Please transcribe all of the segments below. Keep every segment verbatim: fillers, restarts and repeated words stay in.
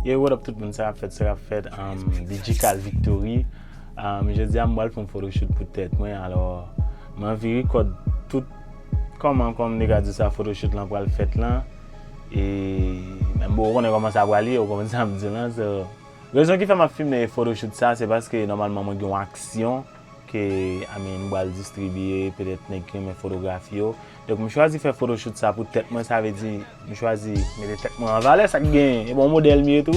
Yo, what up tout moun, sa k ap fèt, sa k ap fèt, um, D J Cal Victory. Um, jodi a m pral fè yon photoshoot pou tèt mwen, alò, m anvi rekòd tout kòman, kòman m te ka di sa, photoshoot lan pral fèt lan. E, men bon, ou konnen kòman sa pral ye, ou konprann sa m di lan, so, rezon ki fè m ap filme photoshoot sa, se paske nòmalman mwen gen yon aksyon ke, I mean, m pral distribiye, petèt nèg ki renmen fotografi yo. Donk, m chwazi fè photoshoot sa pou tèt mwen, sa vle di, m chwazi mete tèt mwen an valè, sa k genyen, e bon modèl m ye tou.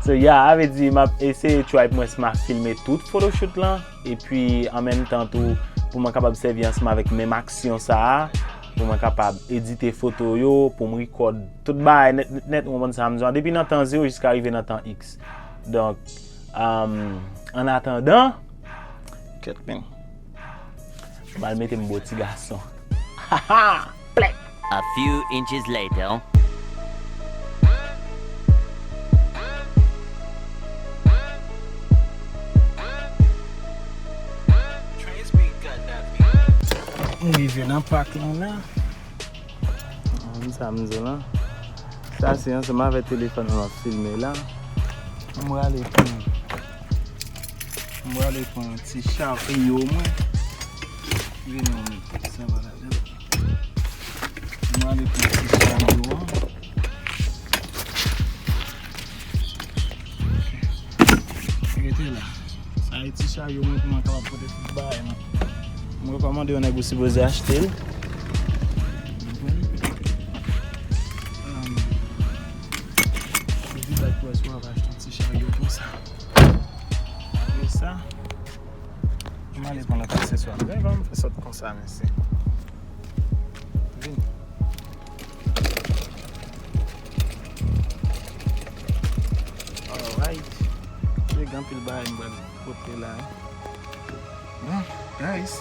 So, yeah, sa vle di, m ap eseye try pou mwen si m ap filme tout photoshoot lan, epi an menm tan tou, pou mwen kapab sèvi ansanm avèk menm aksyon sa a, pou mwen kapab edite foto yo, pou m rekòd tout bagay nèt, nèt, nèt, ou konprann sa m di w, depi nan tan zewo jiska rive nan tan X. Donk, um, an atandan, kèt men. M al mete m bo ti gason. Ha ha! Plèk! A few inches later. M rive nan pak lan la. Konn sa m di w lan. Sa se ansanm avèk telefòn mwen m ap filme la. M prale pran, m prale pran ti chariyo mwen. Vini w met sa pa ladan. M prale pran ti chariyo an. Rete la. Sa e ti charyo mwen pou mwen kapab pote tout bagay mwen. M rekòmande yon nèg ou sipoze achte l. Ou konprann? Um, ou di bad press ou ap achte yon ti charyo konsa. Apre sa, m ale pran lòt akseswa. Men ban m fè sòt konsa, mesye. Vini. Alright. Se gen anpil bagay m pral pote la, wi. Bon, guys.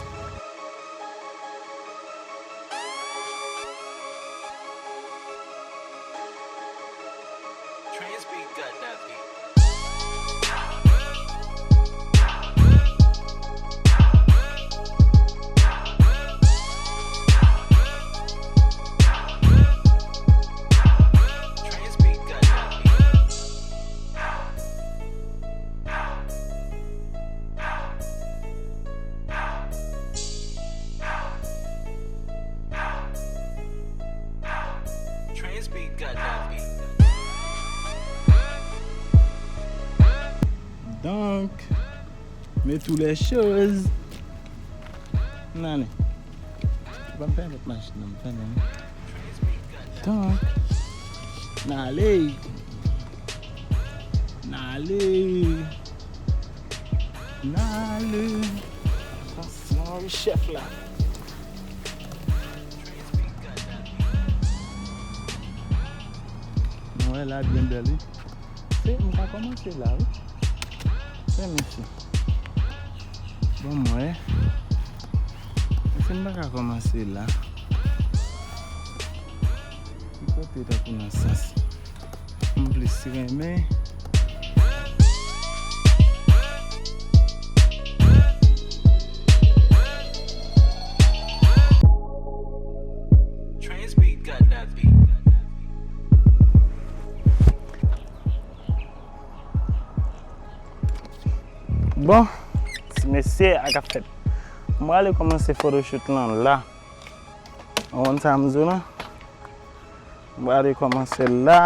Transbeat got that beat. Donk, mais toutes les choses. N ale. Ban m pèmèt machin nan, m fèmen. Donk, n ale. N ale. N ale. Atansyon, wi, chèf la. Nou wè la byen bèl, wi. Se, m ka kòmanse la, wi. Men mesye. Bon, mwen. Mesye, m pa ka kòmanse la. Ki kote tankou nan sans m plis renmen? Bon, ti mesye, sa k ap fèt? M prale kòmanse photoshoot lan la. Ou konn sa m di w lan? M prale kòmanse la.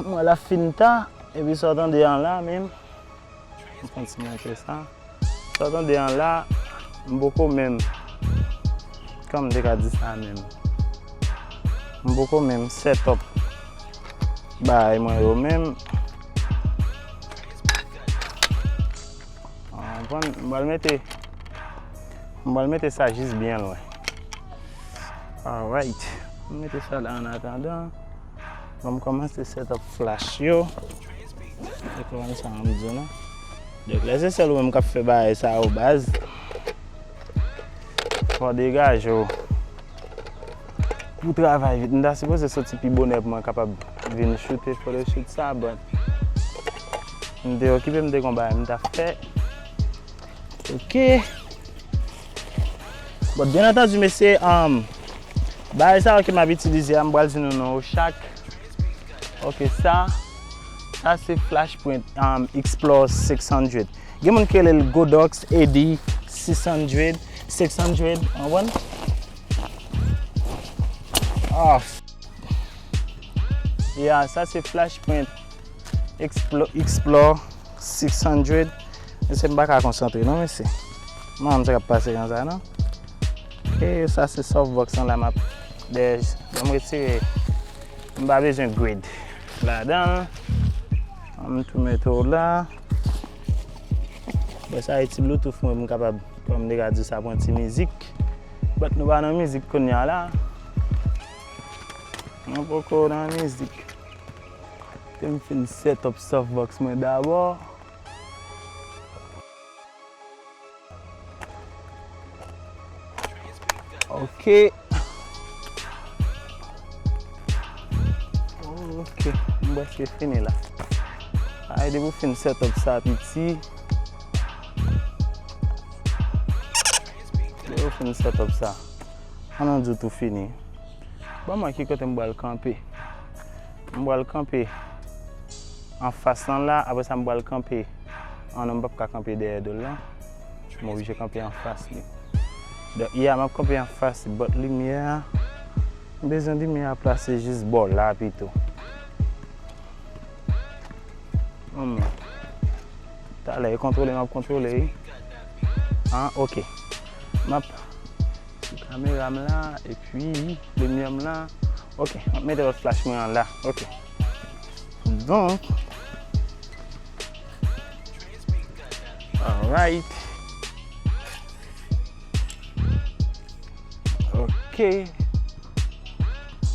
M wè l ap fin ta, epi sa w tande an la menm. M kontinye ak sa. Sa w tande an la, m poko menm, kòman m te ka di sa menm? M poko menm set up bagay mwen yo menm. Ah, bon, m pral mete, m pral mete sa jis byen lwen. Alright. M mete sa la an atandan. Bon, m kòmanse set up flash yo. E kòman sa m di w lan? Donk, lè se sèl ou menm k ap fè bagay sa yo, baz, fò w degaje w pou w travay vit. M ta sipoze soti pi bonè pou mwen kapab vin choute photoshoot sa, but m te okipe, m te gon bagay m t ap fè. Ok. Bon, byen antandi, mesye, um, Bagay sa yo ke m ap itilize a, m pral di nou non yo chak. Ok, sa, sa se Flashpoint, um, Explore six hundred. Gen moun ki rele l Godox A D six hundred, six hundred, w konprann? Ah. Yeah, sa se Flashpoint Explo-, Explore six hundred. Mesye, m pa ka konsantre non, mesye. M pa konn sa k ap pase konsa non. E sa se softbox lan la m ap dèyè. Ban m retire. M pa bezwen grade ladan l. An m tou mete w la. Bon, sa e ti Bluetooth mwen pou m kapab, kòm m te ka di sa, pran ti mizik. But nou pa nan mizik kounye a la. Nou poko nan mizik. Te m fin set up softbox mwen dabò. Ok. Ok, m prèske fini la. Ay, depi w fin set up sa piti. Depi w fin set up sa. An nou di w tou fini. Ban mwen ki kote m pral kanpe. M pral kanpe anfas lan la, apre sa m pral kanpe. Ah non, m p ap ka kanpe dèyè do l lan. M oblije kanpe anfas li. Donk, yeah, m ap kanpe anfas li, but limyè a, m bezwen limyè a plase jis bò la pito. Anmè. Talè, e kontwole m ap kontwole, wi. Ah, ok. M ap sou kamera m la, epi limyè m la. Ok, m ap mete lòt flash mwen an la. Ok. Donk, alright. Ok.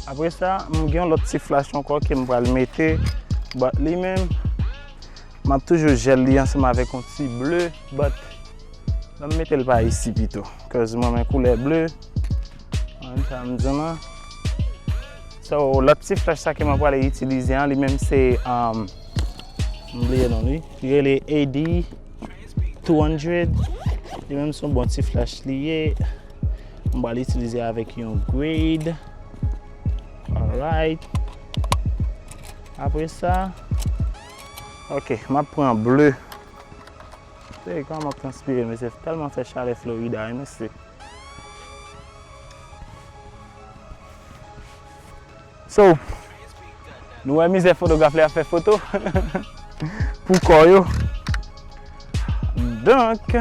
Apre sa, m gen yon lòt ti flash ankò ke m pral mete, but li menm, m ap toujou jèl li ansanm avèk yon ti ble, but ban m mete l pa isi pito, cause mwen renmen koulè ble. An sa m di w lan. So, lòt ti flash sa ke mwen prale itilize an, li menm se, um, m bliye non li. Li rele A D two hundred. Li menm se yon bon ti flash li ye. M pral itilize avèk yon grade. Alright. Apre sa, ok, m ap pran ble. Hey, kòman m ap transpire, mesye? Tèlman fè chalè Florida, wi, mesye. So, nou wè mizè fotograf la ap fè foto pou kò yo. Donk,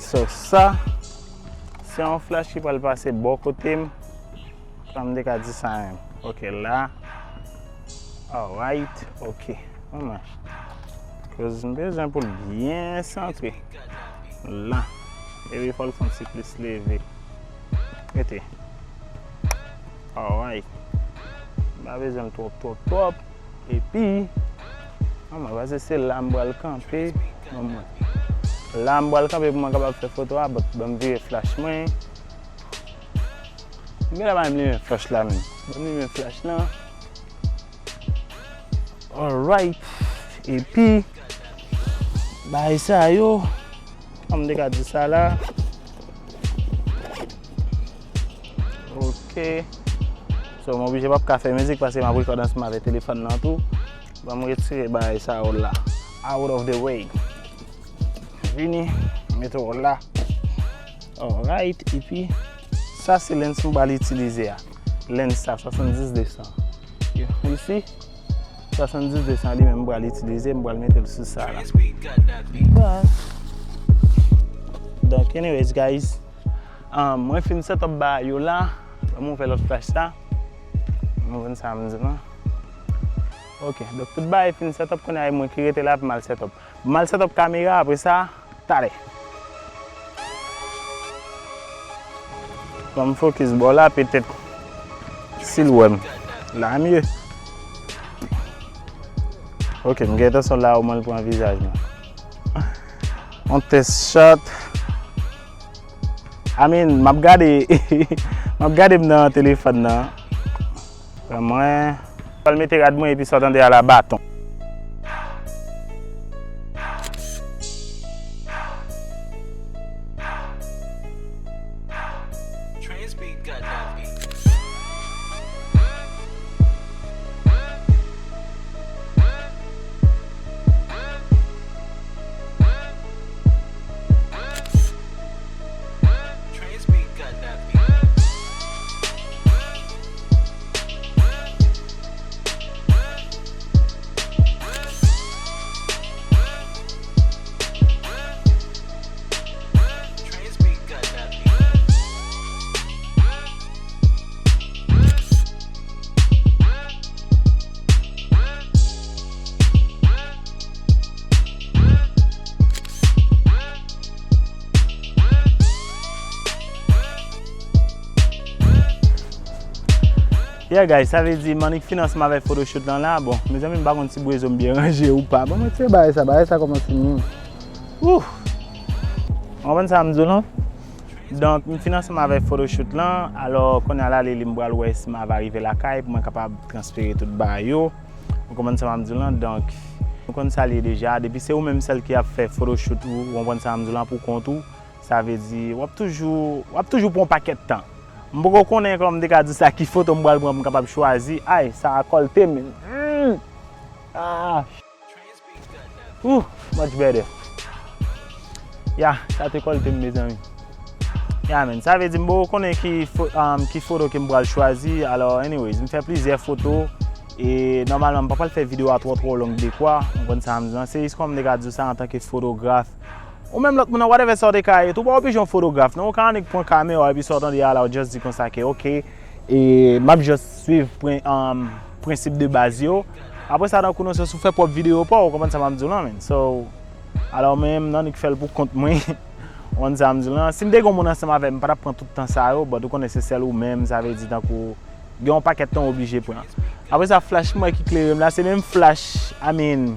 so sa, se yon flash ki pral pase bò kote m. Sa m te ka di sa menm. Ok, la. Alright, ok. Anmè. Cause m bezwen pou l byen santre. La. Epi fò l fè yon ti plis leve. Rete. Alright. M pa bezwen l twòp, twòp, twòp. Epi, anmè, paske se la m pral kanpe. Anmè. La m pral kanpe pou mwen kapab fè foto a, but ban m vire flash mwen. M genlè pa menm limen flash la menm. Ban m limen flash lan. Alright. Epi, bagay sa yo, kòm m te ka di sa la. Ok. So, m oblije p ap ka fè mizik paske m ap rekòd ansanm avèk telefòn nan tou. Ban m retire bagay sa yo la. Out of the way. Vini, mete w la. Alright, epi sa se lens m pral itilize a. Lens sa, swasanndis desan. You, you see? Swasanndis desan li menm m pral itilize, m pral mete l sou sa la. But, donk, anyways, guys, um, mwen fin set up bagay yo la. Ban m ouvè lòt flash sa. M konn sa m di non. Ok, donk tout bagay fin set up, kounye a e mwen ki rete la pou m al set up. M al set up kamera, apre sa, talè. Ban m fokis bò la, petèt si l wè m la, mye. Ok, m gen entansyon la, omwen l pran vizaj mwen. On test shot. I mean, m ap gade, m ap gade m nan telefòn nan. Pran mwen. Pral mete rad mwen epi sa w tande a la baton. Yeah guys, sa vle di Manik fin ansanm avèk photoshoot lan la. Bon, mezanmi, m pa konn si bwezo m byen ranje ou pa. Bon, mwen se bagay sa, bagay sa kòmanse nwi. Ouh! Ou konprann sa m di w lan? Donk, m fin ansanm avèk photoshoot lan. Alò, kounye a la, li, li m pral wè si m ava rive lakay pou mwen kapab transfere tout bagay yo. Ou konprann sa m ap di w lan? Donk, nou konn sa l ye deja. Depi se ou menm sèl ki ap fè photoshoot ou, ou konprann sa m di w lan, pou kont ou, sa vle di w ap toujou, w ap toujou pran yon pakèt tan. M poko konnen, kòman m te ka di sa, ki foto m pral pran pou m kapab chwazi. Ay, sa a kòlte m. Mm. Ah. Ooh, much better. Ya, sa te kòlte m, mezanmi. Ya, men, sa vle di m poko konnen ki fo-, um, ki foto ke m pral chwazi. Alò, anyways, m fè plizyè foto. E nòmalman, m pa pral fè videyo a twò, twò long dekwa. Ou konprann sa m di lan? Se jis kòman m te ka di w sa antanke fotograf. Ou menm lòt moun nan, whatever sa w te ka ye, tou pa oblije yon fotograf, non, ou ka annik pran kamera w epi sa w tande a la, ou just di konsa ke, ok, e m ap just swiv pren-, um, prensip de baz yo. Apre sa, nan konesans ou fè pwòp videyo pa w, ou konprann sa m ap di w lan, men. So, alò, mwen menm, m annik fè l pou kont mwen. Ou konn sa m di w lan. Si m te gen yon moun ansanm avè m, m pa t ap pran tout tan sa yo, but ou konnen se sèl ou menm, sa vle di tankou gen yon pakèt tan w oblije pran. Apre sa, flash mwen ki klere m la, se menm flash, I mean,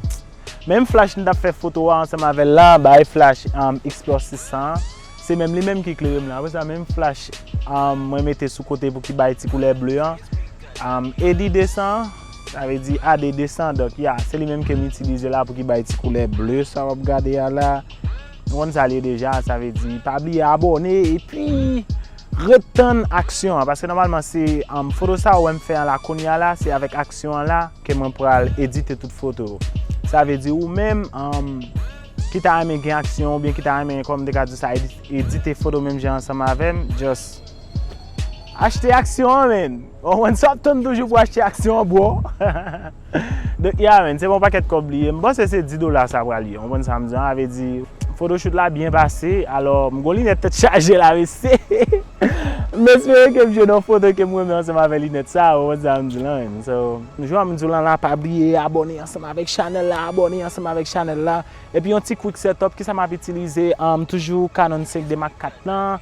menm flash m t ap fè foto a ansanm avè l la, bay flash, um, Explore sis san an, se menm li menm ki klere m la. Apre sa, menm flash, um, mwen mete sou kote pou ki bay ti koulè ble an, um, A D de san, sa vle di A D de san, donk, ya, se li menm ke m itilize la pou ki bay ti koulè ble sa w ap gade a la. Nou konn sa l ye deja, sa vle di, pa bliye abòne, epi ret tann aksyon an, paske nòmalman se, um, foto sa ou wè m fè an la kounye a la, se avèk aksyon an la ke mwen pral edite tout foto yo. Sa vle di ou menm, um, ki ta renmen gen aksyon oubyen ki ta renmen, kòm m te ka di sa, edi-, edite foto menm jan ansanm avè m, just achte aksyon an, men. Ou konprann sa w ap tann toujou pou achte aksyon an, bro. Donk, ya, men, se pa yon pakèt kòb li ye. M panse se dis dola sa pral ye. Ou konprann sa m di an? Sa vle di, photoshoot la byen pase. Alò, m gon linèt tèt chaje la, mesye. M espere ke m jwenn yon foto ke m renmen ansanm avèk linèt sa. Ou konprann sa m di lan, men. So, m jwenn m di w lan la, pa bliye abòne ansanm avèk chanèl la, abòne ansanm avèk chanèl la. Epi yon ti quick setup, kisa m ap itilize? Am, toujou Canon senk D Mark kat lan.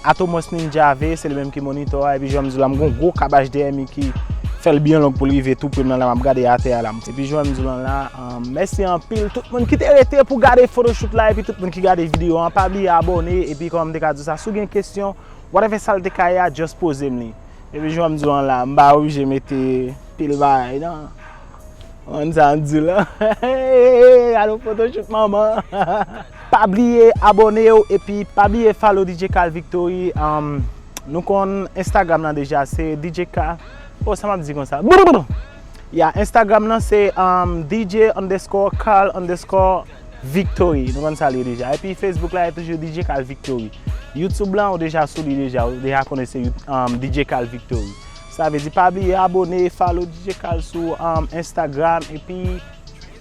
Atomos Ninja V, se li menm ki monitò a, epi jan m di w la, m gon gwo kab H D M I ki fè l byen long pou l rive tou pre m nan la, m ap gade atè a la. Epi jan m di w la, um, mèsi anpil tout moun ki te rete pou gade photoshoot la, epi tout moun ki gade videyo an, pa bliye abòne, epi kòman m te ka di w sa, si w gen kesyon, whatever sa l te ka ye a, just poze m li. Epi jan m di w la, m pa oblije mete pil bagay, non. Konn sa m di la. Alo photoshoot manman. Pa bliye abòne w epi pa bliye follow D J Carl Victory. Um, nou konn Instagram nan deja, se D J Carl. Oh, sa m ap di konsa? Brrr! Ya, Instagram nan se, um, D J underscore Carl underscore Victory. Nou konn sa l ye deja. Epi Facebook la, e toujou D J Carl Victory. YouTube lan, ou deja sou li deja. Ou deja konnen se, um, D J Carl Victory. Sa vle di, pa bliye abòne, follow D J Carl sou, um, Instagram, epi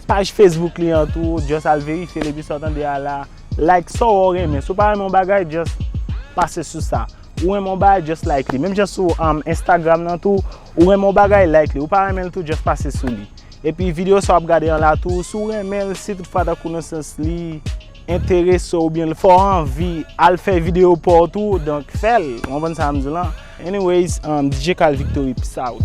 paj Facebook li an tou, just al verifye l, epi sa w tande a la, like sa w wè w renmen. Si w pa renmen yon bagay, just pase sou sa. Ou renmen yon bagay, just like li. Menm jan sou, um, Instagram nan tou, ou renmen yon bagay, like li. Ou pa renmen l tou, just pase sou li. Epi videyo sa w ap gade an la tou, si w renmen l, si toutfwa tankou nan sans li enterese w oubyen l fè w anvi al fè videyo pa w tou, donk fè l. Ou konprann sa m di w lan? Anyways, um, D J Carl Victory, peace out.